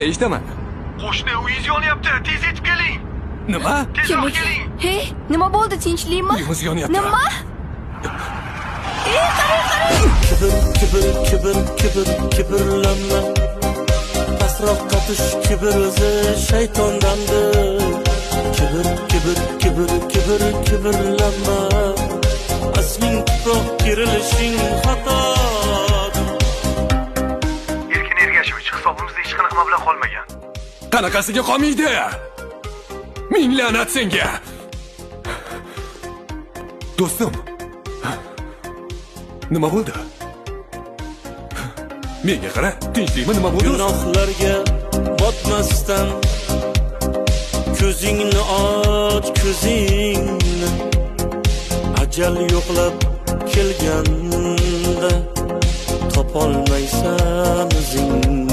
Eshitaman. Qo'shni, uyingiz yonyapti, tez yetib keling. Nima? Tezroq Kim? keling. Hey, nima bo'ldi, tinchlikmi? Uyimiz yonyapti. Nima? Kibr, kibr, kibr, kibr, kibrlanma. Pastroqqa tush, kibr o'zi shaytondandir. Kibr, kibr, kibr, kibr, kibrlanma. Asling tuproq, kerilishing xatodir. Erkin Ergashevich, hisobimizda hech qanaqa mablag' qolmagan. Qanaqasiga qolmaydi? Ming la'nat senga. Do'stim. Nima bo'ldi? Menga qara, tinchlikmi, nima bo'ldi? Gunohlarga botmasdan ko'zingni och, ko'zingni. Ajal yo'qlab kelganda topolmaysan o'zingni.